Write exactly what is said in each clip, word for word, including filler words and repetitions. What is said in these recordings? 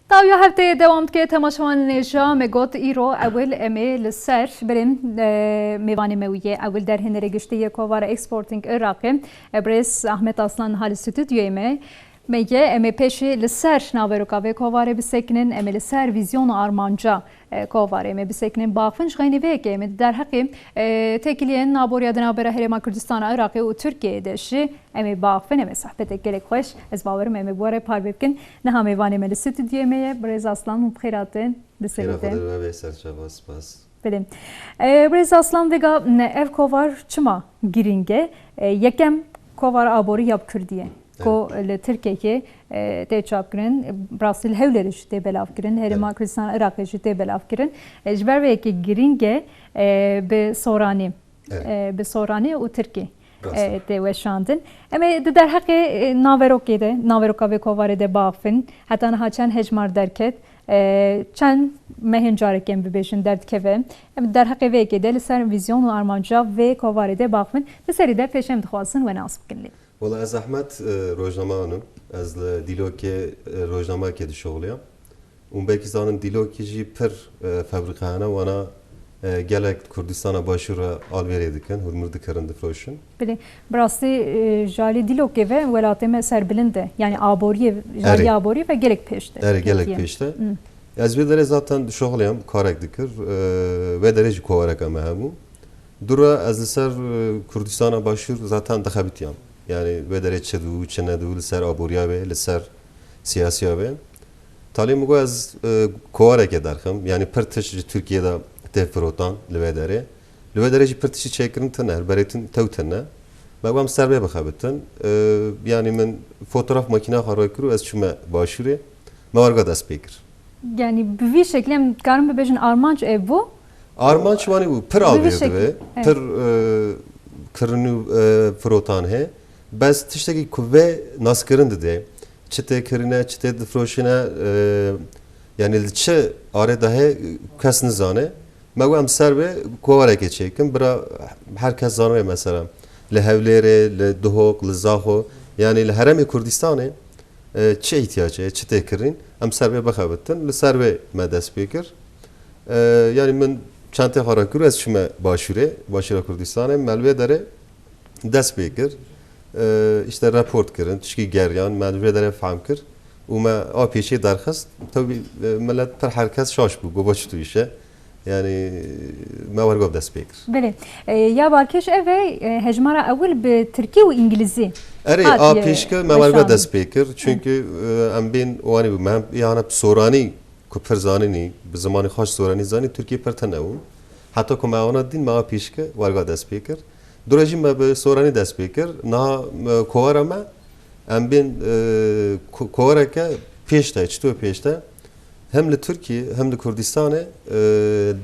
Tawiya hefteyê dewam dike, temaşevanên hêja. Me got îro ewil em ê li ser birên, e, mêvanê me wî yê ewil derhênerê giştî yê Kovara Exporting Iraqê, e, birêz Ahmet Aslan ha li stûdyoyê me. Me ye, em ê pêşî li ser naveroka vê kovarê bisekinin, em ê li ser vîzyon û armanca, e, kovarê me bisekinin. Baxvin ji xeynî vê yekê em ê di derheqê, e, têkiliyên aboriya di navbera Herêma Kurdistana Iraqê û Tirkiyeyê de jî em ê baxvin, em ê sohbetek gelek xweş, ez bawerim em ê bi we re parve bikin. Niha mêvanê me li stûdyoyê me ye, birêz Aslan, hûn bi xêr hatin. Bi Xêra xwe serî te. Derve be, serçava, spas. Belê. E, birêz Aslan, vêga, ne, ev kovar çima girîng e? E, yekem kovar aborî ya bi kurdî ye. Ku Evet. li Tirkiyeyê, e, tê çapkirin, bi rastî li Hewlêrê jî tê belavkirin, Herêma Evet. Kurdistan Iraqê jî tê belavkirin. E, ji ber vê yekê girîng e, e, bi soranî, Evet. e, bi soranî û tirkî, Rast e, e. tê weşandin. Em ê di derheqê, e, naverokê de, naveroka vê kovarê de baxvin. Heta niha çend hejmar derket, e, çend mehên careke em bibêjin derdikeve. Em di derheqê vê yekê de li ser vîzyon û armanca vê kovarê de baxvin. Li serî de pêşê em dixwazin we nas bikin lê. Wela ez Ehmed, e, rojname anim. Ez li Dîlokê, e, rojnameyekê dişuxuliyam. Û belkî zanin Dîlokê jî pir, e, febrîqe hene, wana, e, gelek Kurdistana Başûr re alvêrê dikin, hurmir dikirin, difiroşin. Belê, bi rastî, e, ji alî Dîlokê ve welatê me serbilind e. Yani aboriyê, ji alî Erê. aboriyê ve gelek pêş de. Erê, gelek Tirkiye. pêş de. Hmm. Ez vê derê zaten dişuxuliyam, karek dikir. E, vê derê jî kovareka me hebû. Dû re ez li ser, e, Kurdistana Başûr zaten dixebitiyam. Yani vê derê çi dû, çi nedû, li ser aboriya wê, li ser siyasiya wê. Talê min got ez, e, kovareke derxim. Yani pir tişt ji Tirkiye de tê firotan li vê derê. Li vê derê jî pir tiştî çêkirin tune, berêtin tew tune. Me got em ser vê bixebitin. E, yani min fotograf makîna xwe rê kir û ez çûme Başûrê. Me werga dest pê kir. Yani bi vî şeklî em dikarin bibêjin armanc ev bû? Armanc wanî bû, pir Bi vî alvêr şeklî, dibe, evet. pir, e, kirin û, e, firotan heye. Bes tiştekî ku vê naskirin dide, çi tê kirine, çi tê difiroşine, e, yani li çi arê de heye, kes nizane. Me got em ser vê kovarekê çêkin, bira her kes zanibê mesela li Hewlêrê, li Duhok, li Zaxo, yani li Herêmê Kurdistanê, e, çi îhtiyacê, çi tê kirîn, em ser vê bixebitin. Li ser vê me dest pê kir. E, yani min çentê xwe rakir û ez çûme Başûrê, Başûra Kurdistanê, me li vê derê dest pê kir. E, işte report kirin, tişkî geriyan, me li vê derê fehm kir û me a pêşê derxist. Tewbî, e, millet pir her kes şaş bû, got, "Va çi tu îşe?" Yani me wergo dest pê kir. Belê. E, ya balkêş ev e, e, hejmara ewil bi tirkî û îngilîzî Erê, a hatiye pêşke me wergo weşandin. dest pê kir. Çünkü, e, em bên wanî bû. Me hem yana bi soranî ku pir zanînî, bi zimanê xweş soranî zanî, tirkî pir tune bû. Heta ku me wana dîn me a pêşke werga dest pê kir. Dû re jî me bi soranî dest pê kir. Niha, e, kovara me, em bên, e, ko-, kovareke pêş de, çito pêş de. Hem li Tirkiye hem li Kurdistanê, e,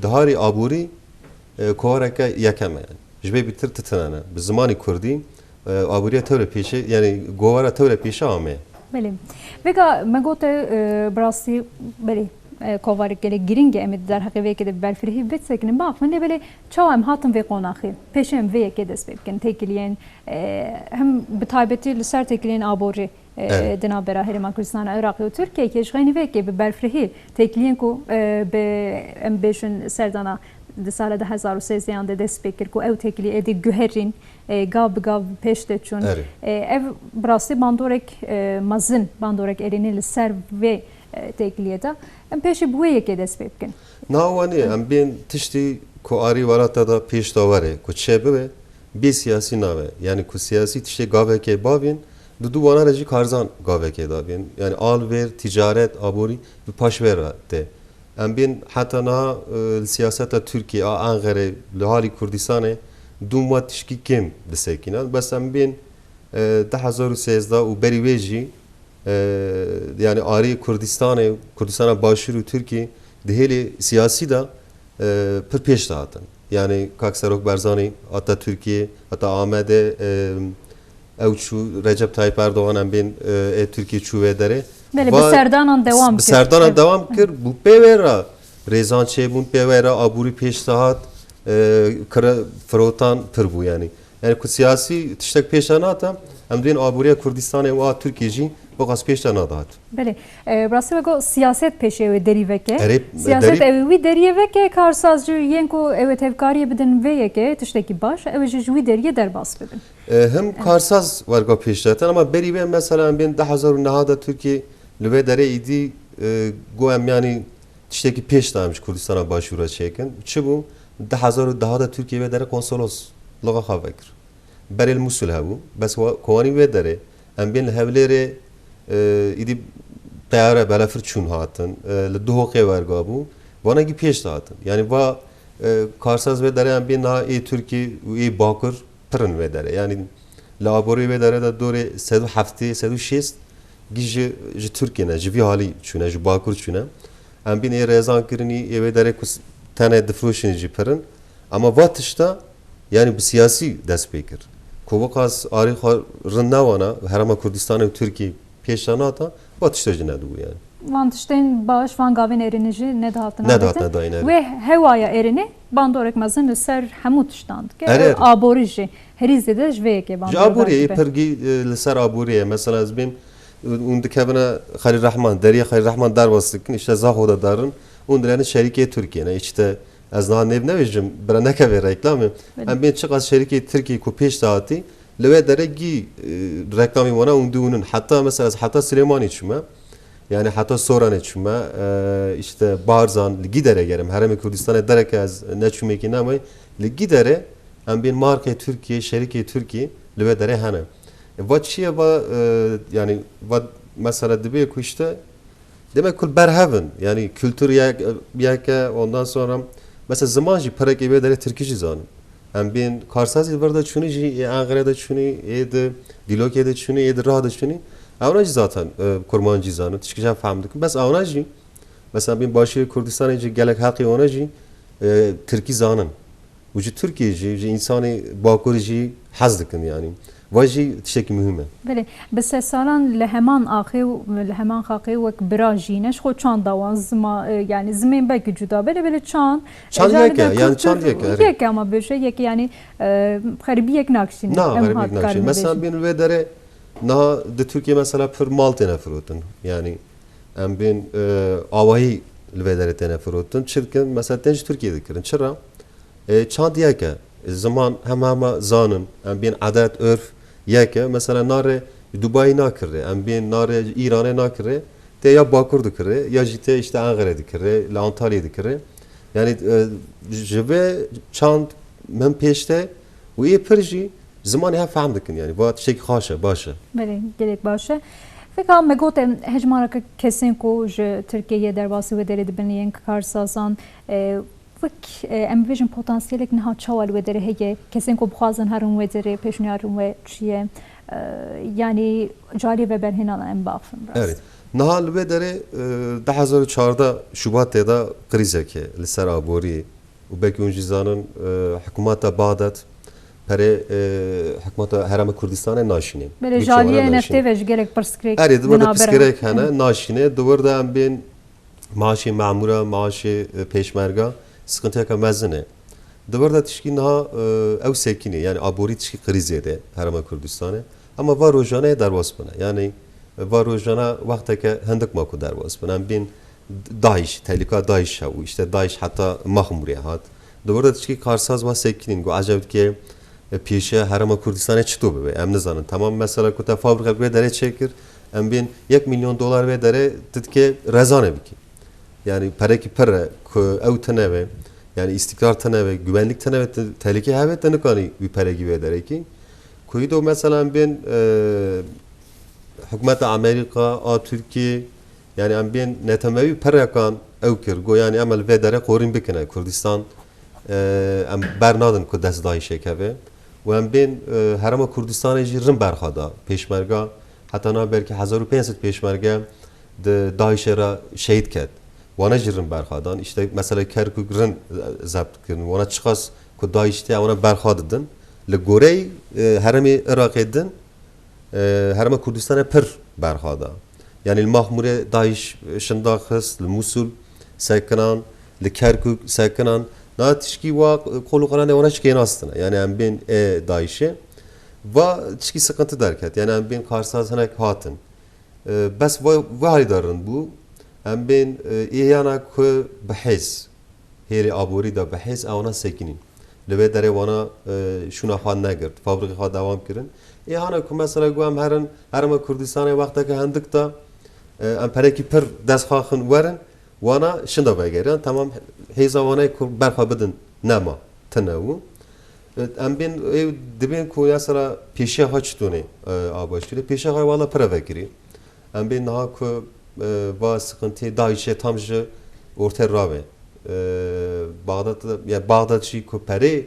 diharî aborî, e, kovareke yekem e yani. Ji vê bîtir ti tune ne. Bi zimanî kurdî, e, aboriya tewre pêşe, yani govara tewre pêşe ame. Belê. Vêga me gote, e, bi rastî belê, e, kovarek gelek girîng e, em ê di derheqê vê yekê de bi berfirehî bisekinin, biaxivin, lê belê çawa em hatin vê qonaxê? Pêşê em vê yekê dest pê bikin, têkiliyên, e, hem bi taybetî li ser têkiliyên aborî, e, Evet. di navbera Herêma Kurdistana Iraqê û Tirkiyeyê, ji xeynî vê yekê bi berfirehî têkiliyên ku, e, bi, em bêjin serdana di sala du hezar û sêzdeh de dest pê kir ku ew têkilî êdî guherîn, e, gav bi gav pêş de çûn. Erê. E, ev bi rastî bandorek, e, mezin, bandorek erênî li ser vê, e, têkiliyê de. Em pêşî bi wê yekê dest pê bikin. Na wanî, em bên tiştî ku arî welata da pêş da were, ku çê bibe, bê siyasî nabe. Yani ku siyasî tiştê gavekê bavên, di dû wana re jî karzan gavekê davên. Yani alvêr, ticaret, aborî bi paşvê re tê. Em bên heta niha, e, li siyaseta Tirkiye a Enqerê li halî Kurdistanê dûm wa tişkî kêm disekîne. Bes em bên, e, du hezar û sêzdeh û berî wê jî, e, yani arê Kurdistanê, Kurdistana Başûr û Tirkiye di hêlê siyasî de, e, pir pêş dihatin. Yani Kak Serok Barzanî heta Tirkiye, heta Amedê, e, Ew çû, Recep Tayyip Erdogan em bên, e, ê Tirkiyê çû vê derê. Belê, bi Va-, serdanan dewam bi kir. serdanan Evet. dewam kir. Bû pê wê re rêzan çêbûn, pê wê re aborî pêş dihat, e, kire firotan pir bû yani. Yani ku siyasî tiştek pêş de nate, em dibên aboriya Kurdistanê û a Tirkiyê jî Bo qas pêş de nadihat. Belê. E, bi rastî ve got, siyaset pêşê ew ê derî veke. Erê, siyaset derî ew ê wî deriyê veke, karsaz jî yên ku ew ê tevkariyê bidin vê yekê, tiştekî baş, ew ê jî ji wî deriyê derbas bibin. E, him karsaz werga pêş de hatin, ama berî vê mesela em bên du hezar û neh de Tirkiye li vê derê îdî, e, got em yanî tiştekî pêş de em ji Kurdistana Başûr re çêkin. Çi bû? Du hezar û deh de Tirkiye vê derê konsoloslixa xwe vekir. Berê li Mûsil hebû, bes wa-, kowanî wê derê. Em bên li Hewlêrê, e, îdî teyare belefir çûn hatin, e, li Duhokê werga bû. Vana gî pêş de hatin. Yanî va, e, karsaz vê derê em bên niha ê Tirkî û ê Bakur pir in vê derê. Yanî li aborî vê derê de dorê sed û heftê, sed û şêst gî ji, ji Tirkiyê ne, ji vî halî çûne, ji Bakur çûne. Em bên ê rêzan kirinî, ê vê derê ku s-, tenê difiroşin jî pir in. Ama va tişta, yanî bi siyasî dest pê kir. Ku wiqas arê xwe rind newana, Herêma Kurdistanê û Tirkî pêş de nata, va tişta jî nedibû yanî. Van tiştên baş, van gavên êrînê jî nedihatine Nedihatine dayîn, erê. Wê hewaya êrînê bandorek mezin li ser hemû tiştan dike. Erê, erê. Aborî jî herî zêde ji vê yekê bandor Ji aboriyê, berdibe. Pir gî, e, li ser aboriyê. Mesela ez bên, e, hûn dikevine Xelîl Rehman, deriyê Xelîl Rehman derbas dikin, îşte Zaxo de derin, hûn dilerin şerîkê Tirkiyê ne, îşte ez niha nêv nebêjim, bira nekeve reklamê. Belê. Em bên çiqas şerîkê Tirkiyê ku pêş de hatî, li wê derê gî, e, reklamê wana hûn dûnin. Heta mesela ez heta Silêmanî çûme, yanî heta Soranê çûme, e, îşte Barzan, li gî derê gerim, Herêmê Kurdistanê dereke ez neçûmekî namay, li gî derê em bên markê Tirkiyê, şerîkê Tirkiyê li wê derê hene. E, va çi ye, va, e, yanî va mesela dibê ku îşte Demek ku li ber hev in, yanî kultur yek, yek e, ondan sonra mesela ziman jî pirekê vê derê tirkî jî zanin. Em bên karsazî li vir de çûnî jî, ê Enqerê de çûnî, ê di Dîlokê de çûnî, ê di Rihê de çûnî. Ewna jî zaten, e, kurmancî zanin, tişkî jî fehm dikin. Bes ewna jî, mesela bên Başûrê Kurdistanê jî gelek heqê wana jî, e, tirkî zanin. Û ji Tirkiyê jî, ji însanê Bakur jî hez dikin yanî. Va jî tiştekî muhîm e. Belê, bi sedsalan li heman axê û li heman xaxê wek bira jî ne, ji xwe çanda wan zima-, e, yanî zimên belkî cuda be, lê belê çand, Çand e, yek e, yanî kultur çand yek e, erê. Yek e ama bêje yek e, yanî, e, xerîbiyek nakişîne. Na, em xerîbiyek hat nakişîne. Karin Mesela bêjin. Bên li vê derê niha di Tirkiyê mesela pir mal têne firotin. Yanî em bên, e, awahî li vê derê têne firotin. Çi dikin? Mesela tên ji Tirkiyê dikirin. Çira? E, çand yek e. E, ziman hema hema zanin. Em bên edet, örf yek e. Mesela nare Dubayî nakirê. Em bên nare Îranê nakirê. Tê ya Bakur dikirê, ya jî tê işte Enqerê dikirê, li Antalyayê dikirê. Yanî, e, ji vê çand min pêş de û ê pir jî zimanê hev fehm dikin. Yanî va tiştekî xaş e, baş e. Belê, gelek baş e. Veka me gote hejmareke kesên ku ji Tirkiyeyê derbasî wê derê dibin yên karsazan, e, Wek, e, em bibêjin potansiyelek niha çawa li wê derê heye? Kesên ku bixwazin herin wê derê, pêşniyarên we çi ye? E, yanî carê veberhênan em biaxivin rast. Erê. Niha li wê derê, e, du hezar û çardeh Şubatê de krîzekê li ser aborî û belkî hûn jî zanin, e, hikûmeta Baxdad perê, e, hikûmeta Herêma Kurdistanê naşînê. Belê, ji aliyê N F T'ê ve jî gelek pirsgirêk. Erê, di wir de pirsgirêk hene, naşînê. Di wir de em bên maaşê memûra, maaşê, e, pêşmerga, sıkıntıyeke mezin e. Di vir de tişkî niha, e, ew sekinî, yani aborî tişkî krîzê de Herêma Kurdistanê. Ama va rojane derbas bine. Yani va rojane wexteke hindik ma ku derbas bine. Em bên DAIŞ, tehlika DAIŞ hebû. İşte DAIŞ heta Maxmûrê hat. Di vir de tişkî karsaz va sekinîn, got eceb dike e, pêşiya Herêma Kurdistanê çito bibe? Em nizanin. Temam mesela ku te fabrika bi wê derê çêkir, em bên yek milyon dolar wê derê tu dike rezane bikî. Yani perekî pir e ku ew tine be, yani îstikrar tine be, güvenlik tine be, te-, tehlike hebe, te nikanî wî perekî wê derê kî. Ku îdo mesela em bên, e, hikûmeta Amerîka, a Tirkiyê, yani em bên netemewî pirekan ew kir. Got yani em li vê derê qorîn bikine. Kurdistan e, em bernadin ku dest DAIŞê keve. Û em bên, e, Herêma Kurdistanê jî rin berxwe da. Pêşmerga heta niha belkî hezar û pênc sed pêşmerge di DAIŞê re şehîd ket. Wana jî rin berxwe dan. Îşte mesela Kerkûk rin, e, zebt kirin. Wana çiqas ku DAIŞ tê, wana berxwe didin. Li goreyê, e, herêmê Iraqê din, e, Herêma Kurdistanê pir berxwe da. Yani li Maxmûrê DAIŞ şinda xist, li Mûsul sekinan, li Kerkûk sekinan. Na tişkî wa qol û qananê wana çi kênastine. Yani em bên ê DAIŞê. Va tişkî sıkıntı derket. Yani em bên karsaz hinek hatin. E, bes va-, vê halî de rind bû. Em bên, e, ê yana ku bi hêz, hêlê aborî de bi hêz, ewana sekinîn. Li vê derê wana, e, şûna xwe negirt, fabrîkê xwe dewam kirin. Ê hana ku mesela ku em herin, herêma Kurdistanê wexteke hindik de, e, em perekî pir dest xwe xin werin, wana şinda vegeriyan, tamam, hêza wana ku berxwe bidin nema, tine bû. E, em bên, ê dibên ku mesela pêşiya xwe çitûnê, e, a Başûrê, pêşiya xwe wala pire vekirî. Em bên niha ku, e, va sıkıntı DAIŞ'e tam ji ortê rabe. E, Bağdat, ya Bağdat jî ku perê,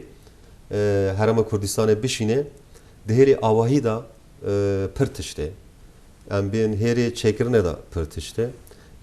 e, herêma Kurdistanê bişîne, di hêlê avahî de, e, pir tiştê. Em bên hêrê çêkirinê de pir tiştê.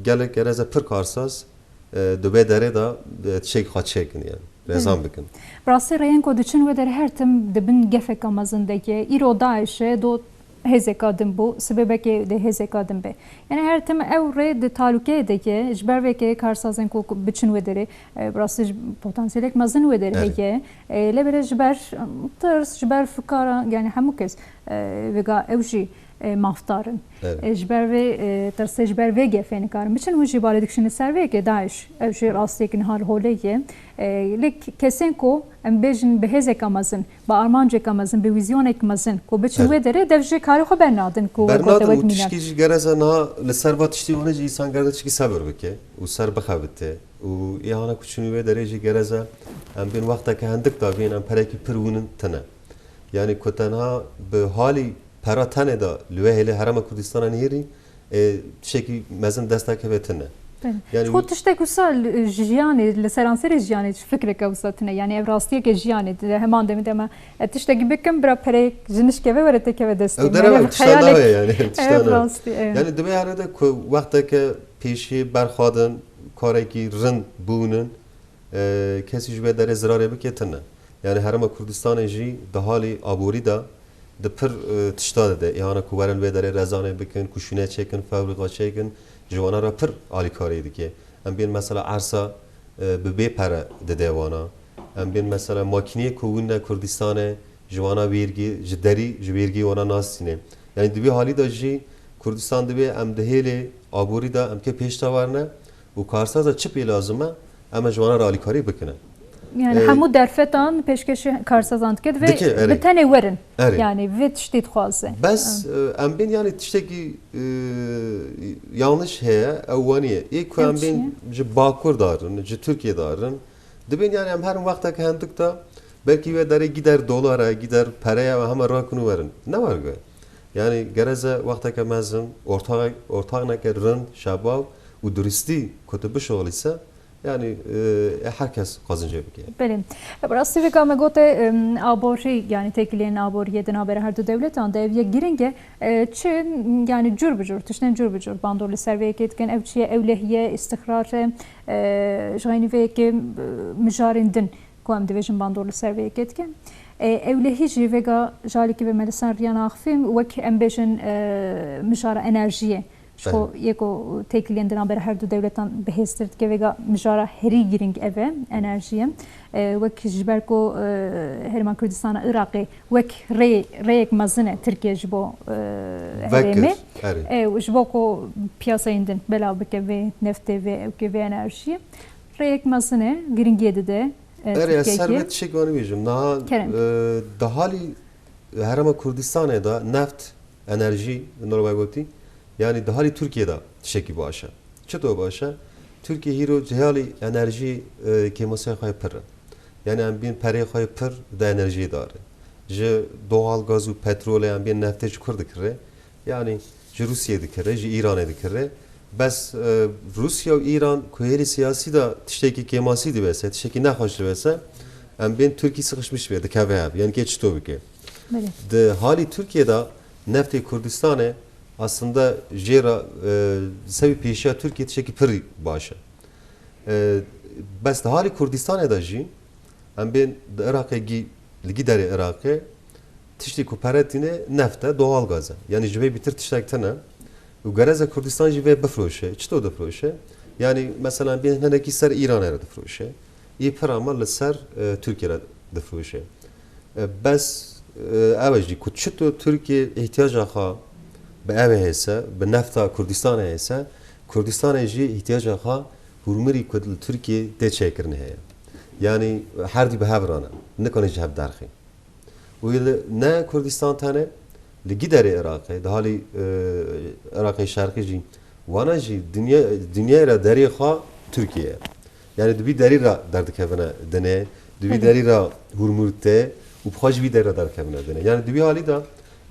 Gelek gereze pir karsaz, e, di vê derê de, e, tiştek xwe çêkin, yani. Rezan bikin. Bi rastî rêyên ku diçin wê derê her tim di bin gefeka mezin de ye. Îro DAIŞ e, do hêzeka din bû, sibê belkê di hêzeka din be. Yani her tim ew rê di talûkeyê de ye, ji ber vê ke karsazên ku, ku biçin wê derê, e, bi rastî ji potansiyelek mezin wê derê Erê. heye. E, lê belê ji ber, em, tirs, ji ber fikara, yani hemû kes, e, vêga ew jî, e, mafdar in. Erê. E, ji ber vê, e, tirsê ji ber vê gefê nikarin biçin, hûn jî balê dikişînin ser vê ke DAIŞ, ew jî rastiyek niha li holê ye. E, lê kesên ku em bêjin bi hêzeka mezin, bi armanceka mezin, bi wîzyonek mezin, ku biçin Erê. wê derê, dev jî karê xwe bernadin, ku wek Bernadin gote wek û mînak. Tişkî jî gereze niha li ser va tiştî wana jî însan gereze tişkî sebir bike û ser bixebite û ê hana ku çûnî wê derê jî gereze em bên wexteke hindik da bên em perekî pir wînin tine. Yani ku tenha bi halî pera tenê de li wê hêlê herêma Kurdistana nihêrî, e, tiştekî mezin dest nekeve tine. Belê. Yani Ji xwe tiştek wisa li, ji jiyanê, li seranserê jiyanê ji fikreke wisa tine. Yani ev rastiyeke jiyanê. Di heman demê de me, e, tiştekî bikim, bira pereyek ji nişkeve were têkeve destê Ew me. Derew Yani ew tiştan xeyalek nabe yani, ew tiştan Ev nabe. Rastî, evet. Yani di vê halê de ku wexteke pêşî berxwedin, karekî rind bûnin, e, kesî ji vê derê zirarê bike tine. Yani herêma Kurdistanê jî di halî aborî de di pir, e, tişta dide. Ê hana ku werin vê derê rezanê bikin, ku şûne çêkin, fabrîka çêkin, ji wana re pir alîkarî dike. Em bên mesela ersa, e, bi bê pere dide wana. Em bên mesela makîneyê ku wîne Kurdistanê ji wana wêrgê, ji derî ji wêrgê wana nastîne. Yani di vê halî de jî Kurdistan divê em di hêlê aborî de em ke pêş de werne û karsaza çi pê lazim e, em e ji wana re alîkarî bikine. Yani Ee, hemû derfetan pêşkêşî karsazan dike, divê Dike, erê. bi tenê werin. Erê. Yani vê tiştê dixwaze. Bes, e, em bên yani tiştekî, e, yanlış heye, ew waniye. Ê ku Ew em çi bên ye? ji Bakur darin, ji Türkiye darin. Dibên yani em herin wexteke hindik de belkî wê derê gider dolara, gider pereye ve hema rakun û werin. Ne wergo ye. Yani gereze wexteke mezin, ortax-, ortaxneke rind, şebav û duristî ku tu bişoxlîse, yani, e, e, her kes qazincê bike. Belê. Bi rastî vê ka me gote, em, aborî, yani têkiliyên aboriyê di navbera her du dewletan de ev yek girîng e. E, çi, yani cur bi cur, tiştên cur bi cur bandor li ser vê yekê dikin. Ev çi ye? Ewlehiye, îstixrar e, e, ji xeynî vê yekê, e, mijarên din ku em dibêjin bandor li ser vê yekê dikin. E, ewlehî jî vêga jalekî ve me li ser riyan axivî wek em bêjin, e, mijara enerjiyê. Ji xwe Belê. yê ku têkiliyên di navbera her du dewletan bihêztir dike, vêga mijara herî girîng ev e, enerjiyê. E, wek ji ber ku, e, Herêma Kurdistana Iraqê wek rê-, rêyek mezin e Tirkiye ji bo, e, Vekir, herêmê. erê. E, ji bo ku piyasayên din belav bike vê neftê, vê ewkê, vê enerjiyê. Rêyek mezin e, girîngiyê dide, e, Erê, ez Tirkiyeyê. ser vê tişek wanî bêjim. Niha, Kerem. e, di halî Herêma Kurdistanê de neft, enerjî, normal gotî, yani di halî Tirkiye de tişekî baş e. Çito baş e? Tirkiye hîro ji halî enerjî, e, kêmasiyê xwe pir e. Yani em bên perê xwe pir di enerjiyê dare. Ji doğal gaz û petrolê em bên neftê ji kur dikire. Yani ji Rûsiyê dikire, ji Îranê dikire. Bes, e, Rûsya û Îran ku hêlî siyasî de tiştekî kêmasî dibe se, tiştekî nexweş dibe se, em bên Tirkî sıkışmış be, dikeve hev. Yani kê çito bike? Belê. Di halî Tirkiye de neftê Kurdistanê aslında jê re, e, sewî pêşiya Tirkiye tiştekî pir baş e. E, bes di halî Kurdistanê de jî em bên di Iraqê gî, li gî derê Iraqê tiştî ku pere tîne neft e, doğal gaz e. Yani ji vê bîtir tiştek tine. Û gereze Kurdistan jî vê bifroşe. Çito difiroşe? Yani mesela bên hinekî ser Îranê re difiroşe. Yê pir ama li ser, e, Tirkiye re difiroşe. E, bes, e, ew e jî ku çito Tirkiye îhtiyaca xwe Bi ev hêse, bi nefta Kurdistanê hêse, Kurdistanê jî îhtiyaca xwe hûrmirî ku li Tirkiyê tê çêkirin heye. Yanî her dî bi hev re ne, nikane ji hev derxî. Û li, ne Kurdistan tene, li giderê Iraqê, di halî, e, Iraqê Şerqî jî, wana jî dinya, dinyayê re derê xwe Tirkiye ye. Yanî di vî derî re derdikevine dinê, di vî Belê. derî re hûrmûr tê û bi xwe ji vî derî re derdikevine dinê. Yanî di vî halî de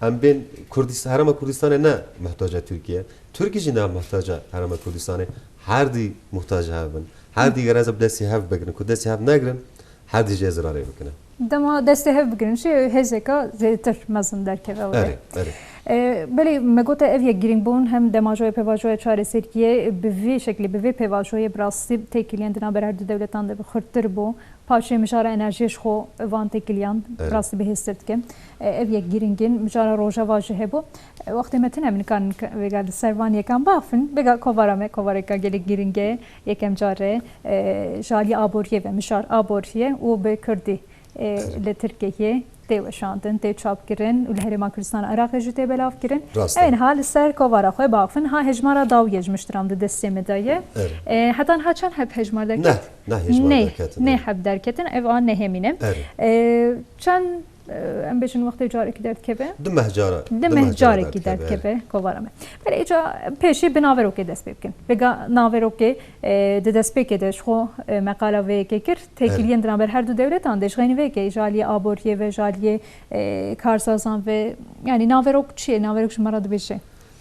em bên Kurdis-, Herêma Kurdistanê ne muhtaca Tirkiye, Tirkî jî ne muhtaca Herêma Kurdistanê, her dî muhtaca hev bin. Her dî gereza bi destî hev bigirin, ku destî hev negirin, her dî jê zirarê bikine. Dema destê hev bigirin jî hêzeka zêdetir mezin derkeve were. Erê, erê. E, belê me gote ev yek girîng bûn, hem demajoya pêvajoya çareseriyê bi vî şeklî, bi vê pêvajoyê bi rastî têkiliyên di navber her du dewletan de bi xurttir bû. Paşê mijara enerjiyê ji xwe van têkiliyan Erê. rastî bihêztir dike. E, ev yek girîngin, mijara rojava jî hebû. E, wextê me tune em nikarin ke-, vêga li ser van yekan baxfin, vêga kovara me, kovareka gelek girîng e, yekem car e, e, ji aliyê aboriyê ve, mijar aboriyê û bi kurdî, e, Erê. li Tirkiyeyê tê weşandin, tê çapkirin û li Herêma Kurdistan Iraqê jî tê belavkirin. Rast e. Ew niha li ser kovara xwe baxfin, ha hejmara dawiyê ji miştiran di destê me de ye. Erê. E, heta niha çend heb hejmar derket? Ne, ne hejmar Neh, derketin, neh erê. heb derketin, ev an nehemîn e. Erê. E, çend, e, em bêjin wextê carekî derdikeve? Du meh cara, Di du meh meh carekî derdikeve, erê. derdikeve kovara me. Belê, îca pêşî bi naverokê dest pê bikin. Vêga naverokê, e, di destpêkê de ji xwe, e, me qala vê yekê kir. Têkiliyên Erê. di navber her du dewletan de ji xeynî vê yekê, ji aliyê aboriyê ve, ji aliyê, e, karsazan ve, yanî naverok çi ye? Naverok ji me re dibêje.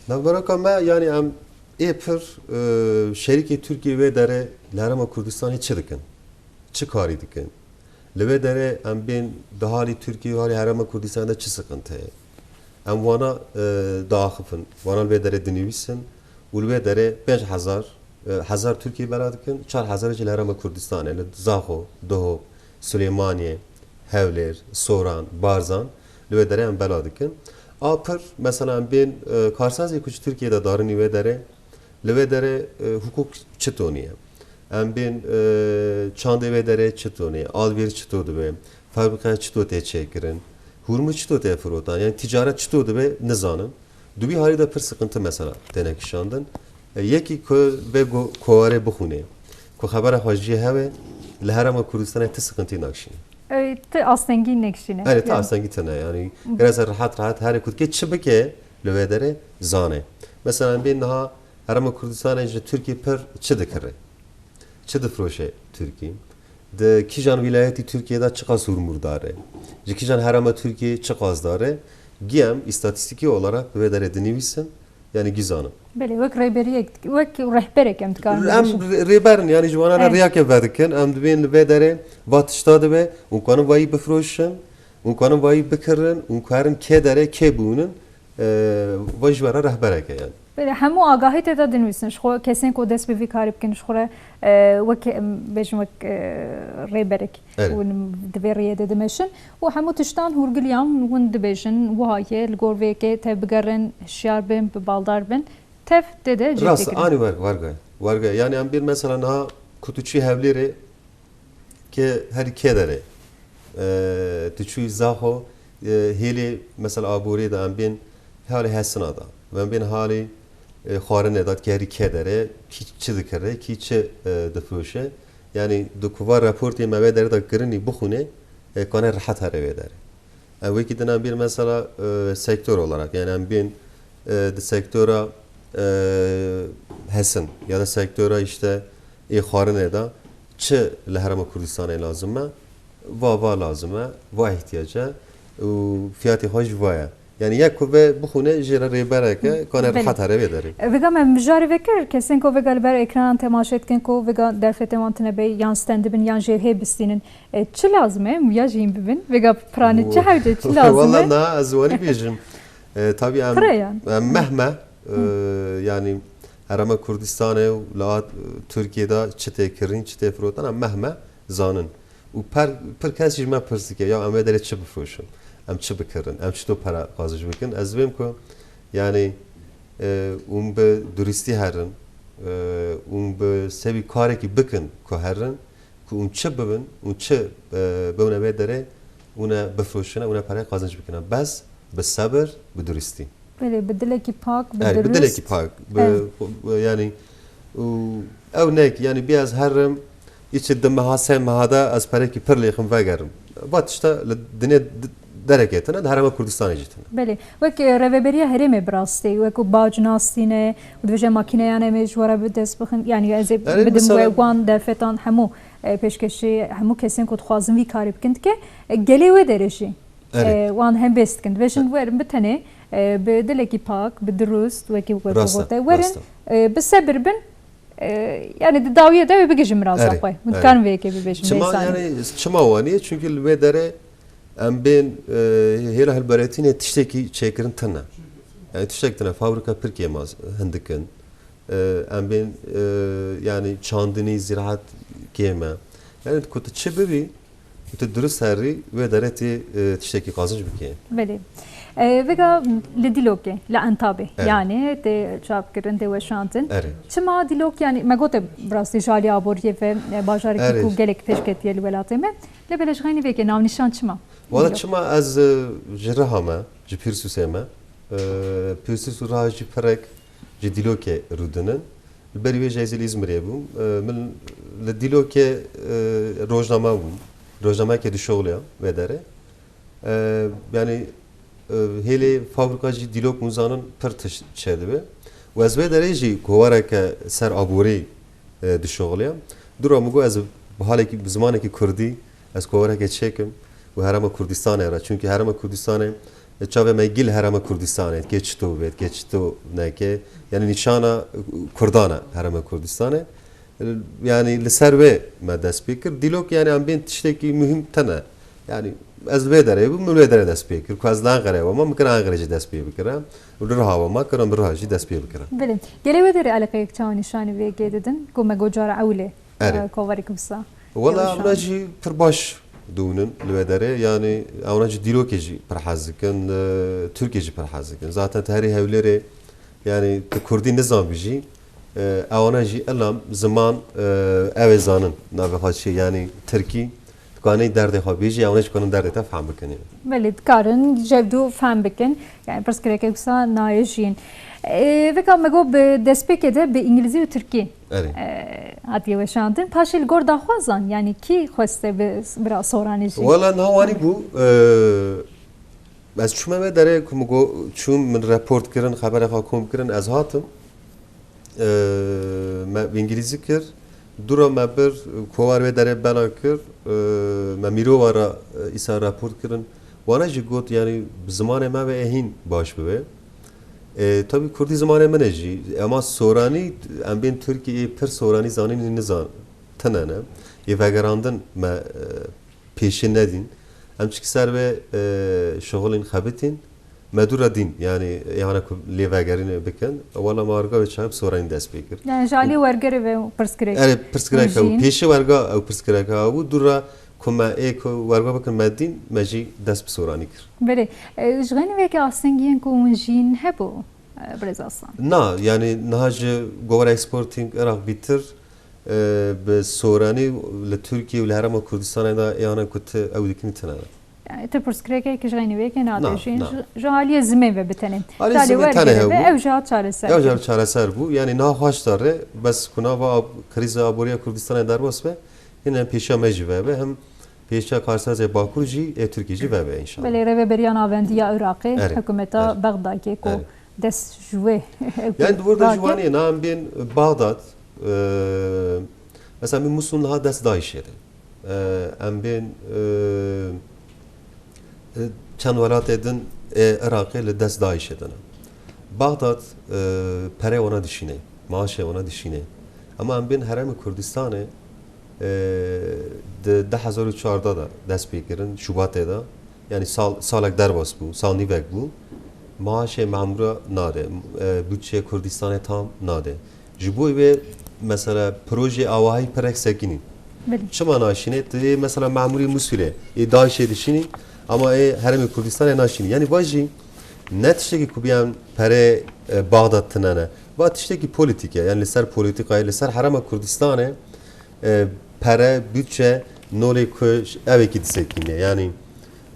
Naveroka me, yanî em ê pir, e, şerîkê Tirkiyê wê derê li Herêma Kurdistanê çi dikin? Çi karî dikin? Li wê derê em bên di halî Tirkiyê û halî Herêma Kurdistanê de çi siqinte ye? Em wana, e, diaxifin, wana li wê derê dinivîsin û li wê derê pênc hezar, e, hezar Tirkiyê bela dikin, çar hezar jî li Herêma Kurdistanê, li Zaxo, Duhok, Silêmaniyê, Hewlêr, Soran, Barzan, li wê derê em bela dikin. A pir, mesela em bên, e, karsazê ku ji Tirkiyê de darinî wê derê, li wê derê, e, hukuk çito niye? Em bên, e, çandê wê derê çito niye? Alvêr çito dibe? Fabrîka çito tê çêkirin? Hûrmû çito tê firotan? Yanî ticaret çito dibe? Nizanin. Di wî halî de pir siqinti mesela têne kişandin. E, yekî ku vê go-, kovarê bixwîne, ku xebera xwe ji cihê hev e, li Herêma Kurdistanê ti siqintî nakişîne. Ey, ti astengî nekişîne. Erê, ti Yani. astengî tine. Yanî, gerek e rehet rehet herê ku dike çi bike li wê derê zane. Mesela, em bên niha Herêma Kurdistanê ji Tirkiyê pir çi dikire? Çi difroşe Tirkî? Di kîjan wîlayetî Tirkiyê de çiqas hûrmûrdar e? Ji kîjan herêma Tirkiyê çiqas dar e? Giyem îstatîstîkî olarak bi vê derê dinivîsin, yanî gî zanin. Belê, wek rêberiyek, wek rehberek em dikarin Em bibêjin. rê-, rêber in, yanî ji wana re Evet. riyake vedikin, em dibên li vê derê va tişta dibe, hûn kanin vayî bifroşin, hûn kanin vayî bikirin, hûn karin kê derê, kê bûnin, e, va ji we re rehberek e yani. Belê, hemû agahî tê de dinivîsin. Ji xwe kesên ku dest bi vî karî bikin, ji xwe re, e, wek, em, bêjin wek, e, rêberek Evet. hûn di vê riyê de dimeşin. Û hemû tiştan hûrgiliyan hûn dibêjin, wiha ye, li gor vê yekê tev bigerin, hişyar bin, bi baldar bin. Tev tê de cih Rast, têkirin. anî werg-, werge. Werge. Yani em bir mesela niha ku tu çû Hewlêrê, ke herî kê derê, e, tu çûyî Zaxo, e, hêlê mesela aborê de em bên halê hesina da, em bên halê, e, xwarinê da ke herî kê derê, kî çi dikire, kî çi, e, difiroşe. Yani di kuva raportê me wê derê de kirinî bixwîne, e, kane rehet here wê derê. E, wekî din em bên mesela, e, sektör olarak, yani em bên, e, di sektora, e, hesin ya da sektora işte ê xwarinê de çi li Herêma Kurdistanê lazim e, va, va lazim e, va ihtiyac e û fiyatê xwe jî va ye. Yani yek ku ve bixwîne jê re rêbereke, kane Belê. rehet here vê derê. E, vêga me mijarê vekir, kesên ku vêga li ber ekranan temaşe dikin ku vêga derfetên wan tune bê yan stendibin yan jêhê bistînin. E, çi lazim e? Em ya jî hîn bibin. Vêga pirane çi hewce, çi lazim e? Wala na, ez wanî bêjim. E, tabî em, Pire yan. em mehme, e, Hı. yani Herêma Kurdistanê û li hat, e, Tirkiyê de çi tê kirin, çi tê firotan, em mehme zanin. Û per, pir kes jî me pirs dike, ya em vê derê çi bifroşin, em çi bikirin, em çito pere qazanc bikin. Ez dibêm ku yani, e, hûn bi duristî herin, e, hûn bi sebî karekî bikin ku herin, ku hûn çi bibin, hûn çi, e, bibine vê derê, hûn e bifroşine, hûn e pereyê qazanc bikine. Bes bi sebir, bi duristî. Belê, bi dilekî pak, bi Erê, bi dirust. dilekî pak, bi, Evet. bi- yani û ew nek, yani bi ez herim, îçi di meha sê meha de ez perekî pir lêxim vegerim. Va tişta li dinê d- derekê tine, di herêma Kurdistanê jî tine. Belê. Wek, e, rêveberiya herêmê bi rastî, wek ku bac nastîne û dibêje makîneyan em ê ji we re bi dest bixin, yani ez ê Erê, bidim mesela we wan derfetan hemû, e, pêşkêşî hemû kesên ku dixwazin vî karî bikin dike, e, gelê wê derê jî, Erê. e, wan hembêz dikin. Dibêjin werin bi tenê, e, bi dilekî pak, bi dirust, wekî we Rast e, gote, werin, rast e. e, bi sebir bin, e, yani di dawiyê de wê bigihîjin miraza Erê, xwe. Hûn erê. dikarin vê yekê bibêjin, Çima bê zanîn. Yani çima wanî ye? Çünkü li wê derê em bên, e, hêla hilberetînê tiştekî çêkirin tine. Yani tiştek tine, fabrika pir kêm e, hindik in. E, em bên, e, yani çandinî, ziraat kêm e. Yani ku tu çi bibî, ku tu dirust herî, wê derê tê, e, tiştekî qazinc bikê. Belê. E, vêga li Dîlokê, li Entabê, Evet. yani tê çapkirin, tê weşandin. Erê. Çima Dîlok, yani me gote bi rastî ji alî aboriyê ve, e, bajarekî Erê. ku gelek pêşketiye li welatê me. Lê belê ji xeynî vê yekê navnîşan çima? Wala Dîlok. Çima ez, e, ji Riha me, ji Pîrsûsê me. E, Pîrsûs û Riha jî pirek ji Dîlokê rûdinin. Li berî wê jî ez li Îzmirê bûm. E, min li Dîlokê, e, rojname bûm. Rojnameyekê dişoxiliya wê derê. E, yani, e, hêlê fabrika jî Dîlok, hûn zanin, pir tişt çêdibe. Û ez wê derê jî kovareke ser aborî, e, dişoxiliya. Dûra min got ez bi halekî, bi zimanekî kurdî ez kovareke çêkim û herêma Kurdistanê re. Çünkü herêma Kurdistanê, e, çavê me gîl herêma Kurdistanê, kê çito bêt, kê çito neke. Yani nîşana, e, kurdan e herêma Kurdistanê. Yani li ser wê me dest pê kir. Dîlok yani em bên tiştekî muhîm tine. Yani ez li vê derê bûm, min wê derê dest pê kir. Ku ez li Enqereyê bûma, min kir Enqerê jî dest pê bikire. Û li Riha bûma, kirin bi Riha jî dest pê bikire. Belê. Gelê wê derê eleqeyek çawa nîşanî vê yekê didin? Ku me got cara ewilê, Erê. e, kovarek wisa. Wala Nîşan. Ewna jî pir baş dûnin li wê derê. Yani ewna jî Dîlokê jî pir hez dikin, e, Tirkê jî pir hez dikin. Zaten tu herî Hewlêrê, yani tu kurdî nizanbî jî, e, ewana jî ilam ziman, e, ew ê zanin, navê xwe çi, yani tirkî, dikanî derdê xwe bêjî, ewana jî dikanin derdê te fehm bikin. Belê, dikarin ji hev du fehm bikin. Yani pirsgirêkek wisa nayê jiyîn. E, vêga me got bi destpêkê de bi îngilîzî û tirkî, Erê. e, hatiye weşandin. Paşê li gor daxwazan, yani kî xweste bi bira Soranî jî? Wala niha wanî bû, e, ez çûme wê derê ku min got, çûm min report kirin, xeberê xwe kom kirin, ez hatim. E, me bi îngilîzî kir. Dûra me bir, kovar wê derê bela kir. E, me mîrova re, e, îsa report kirin. Wana jî got, yani bi zimanê me ve ê hîn baş bibe. E, tabî kurdî zimanê min e jî. Ema soranî, em bên Tirkiyeyê pir soranî zanînî nizan, tine ne. Yê vegerandin me, e, pêşî nedîn. Em çikî ser vê, e, şixulîn xebitîn. Me dû re dîn, yani, yani ku lê vegerînê bikin. Wala me arga wê çaxê bi soranî dest pê kir. Yani ji alî wergerê ve pirsgirêk. Erê, pirsgirêk hebû. Jîn. Pêşî werga, ew pirsgirêk hebû. Dû re ku me ê ku werga bikin me dîn, me jî dest bi soranî kir. Belê. E, ji xeynî vê yekê astengiyên ku hûn jiyîn hebû, e, Birêz Aslan? Na, yani niha ji Govara Exporting Iraq bîtir, e, bi soranî li Tirkiye û li Herêma Kurdistanê de ê ana ku ti ew dikin tine ne. Yani ti pirsgirêkek ji xeynî vê yekê Na, nadêjin. na. Ji, ji aliyê zimê ve bitenin. Aliyê Ji alî zimê tenê wergerê ve hebû. Ew jî hat çareser. Ew jî çareser bû. Yani niha xweş dar e, bes ku nava ab-, krîza aboriya Kurdistanê derbas be, hîn hem pêşiya me jî vebe, hem pêşiya karsazê Bakur jî ê Tirkiyê jî vebe înşallah. Belê, rêveberiya navendî ya Iraqê, Erê, hikûmeta erê. Bexdayê ku Erê. dest ji wê Yani di wir de jî dake. Wanê, na em bên Baxdad, e, mesela min Musul niha dest DAIŞê de. E, em bên, e, e, çend welatê din ê Iraqê li dest DAIŞê de ne. Baxdad, e, perê wana dişîne, maaşê wana dişîne. Ama em bên Herêmê Kurdistanê, e, di du hezar û çardeh de dest pê kirin, Şubatê de. Yani sal, salek derbas bû, sal nîvek bû. Maaşê memûra nade, e, budçeyê Kurdistanê tam nade. Ji bo wê mesela projê awahî pirek sekinîn. Belê. Çima naşîne? Tu yê mesela memûrê Musulê, ê DAIŞê dişînî, ama ê Herêmê Kurdistanê naşînî. Yani va jî ne tiştekî ku bîyan perê, e, Baxdad tine ne. Va tiştekî polîtîk e. Yani li ser polîtîkayê, li ser Herêma Kurdistanê, e, pere, budçe, nolê ku ş-, evekî disekîne. Yani,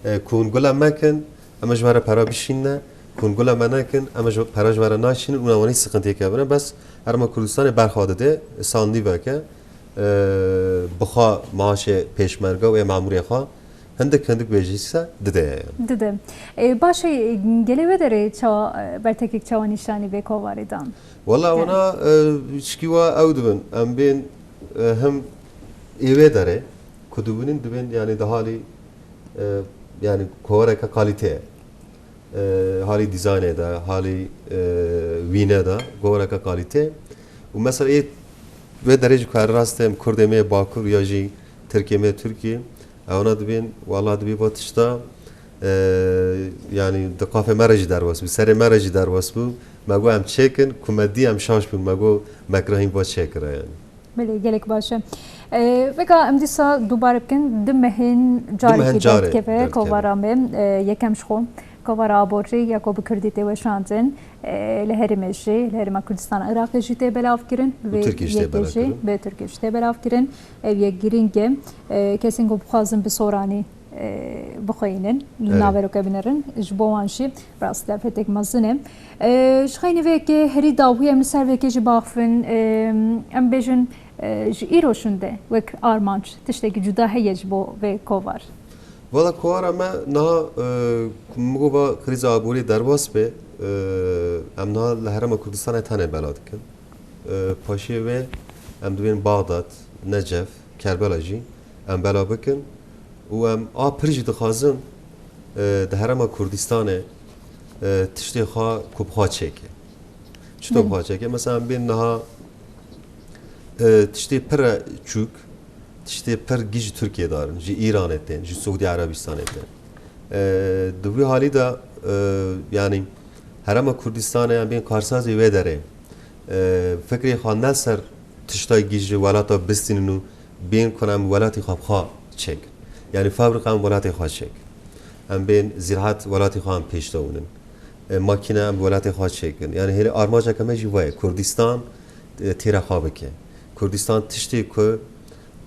e, ku hûn gule mekin, em ê ji we re pera bişîne. Hûn gula me nekin, em ji pera ji we re naşînin û newanî siqintiyeke bine. Bes Herêma Kurdistanê berxwe dide, sandîveke, e, bi xwe maaşê pêşmerge û ê memûrê xwe hindik hindik bêjî se dide. Dide. E, baş e, gelê we derê çawa, e, bertekek çawa nîşanî vê kovarê dan? Wela wana, e, çikî wa ew dibin. Em bên, e, him ê wê derê ku dibînin dibên, yani di halî, e, yani kovareke kalîte ye. E, halî dîzaynê de, halî, e, wîne de, kovareke kalîte. Û mesela ê wê derê jî ku her rast em Kurdê me Bakur ya jî Tirkê me Tirkî, ewana dibên, wala dibê va tişta, e, yani di qafê me re jî derbas bû, serê me re jî derbas bû. Me got em çêkin, ku me dî em şaş bûn. Me got me kirahîn va çêkira yani. Belê, gelek baş e. E, veka em dîsa dubare bikin, du mehên Dumehin carekî carê derdikeve derdikeve. Kovara me, e, yekem ji xwe, kovara aborî ya ku bi kurdî tê weşandin, e, li herêmê jî, li herêma Kurdistan Iraqê jî tê belavkirin, Û vê Tirkiyê jî tê yekê jî belavkirin. Bi Tirkiyê jî tê belavkirin. Ev yek girîng e. E, kesên ku bixwazin bi soranî, e, bixweyînin, li Evet. naveroke binerin, ji bo wan jî rast derfetek mezin e. E, ji xeynî vê yekê herî dawî em li ser vê yekê jî baxivin, e, em bêjin, e, ji îro şûnde wek armanc tiştekî cuda heye ji bo vê kovar? Valla kovara me niha, e, ku min got va krîza aborî derbas be, e, em niha li Herêma Kurdistanê tenê bela dikin. E, paşê wê em dibên Baxdad, Necef, Kerbela jî em bela bikin û em a pir jî dixwazin, e, di Herêma Kurdistanê, e, tiştê xwe ku bi xwe çêke. Çito Belê. bi xwe çêke? Mesela em bên niha, e, tiştê pir e çûk, tiştê pir gî ji Tirkiyê darin, ji Îranê tên, ji Suûdî Erebistanê tên. E, di wî halî de, e, yanî Herêma Kurdistanê em bên karsazê wê derê, e, fikrê xwe ne ser tişta gî ji welata bistînin û bên ku em welatê xwe bi xwe çêkin. Yanî fabrîka em welatê xwe çêkin. Em bên zîraet welatê xwe em pêş de winin. E, makîne em welatê xwe çêkin. Yanî hêrê armanceke me jî we ye. Kurdistan, e, têra xwe bike. Kurdistan tiştê ku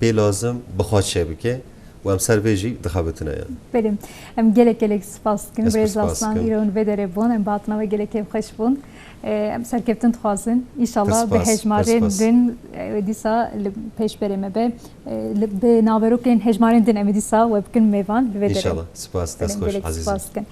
pê lazim bi xwe çêbike û em ser vê jî dixebitine yani. Belê. Em gelek gelek spas dikin. Ez Birêz spas Aslan dikim. îro hûn vê derê bûn. Em bi hatina we gelek kêfxweş bûn. E, em serkeftin dixwazin. Înşallah bi Spas, hejmarên spas. din, e, dîsa li pêşberê me be. E, li, bi naverokên hejmarên din em ê dîsa we bikin mêvan li vê derê. Înşallah. Spas, Belê, dest xweş, gelek azîzim. spas dikin.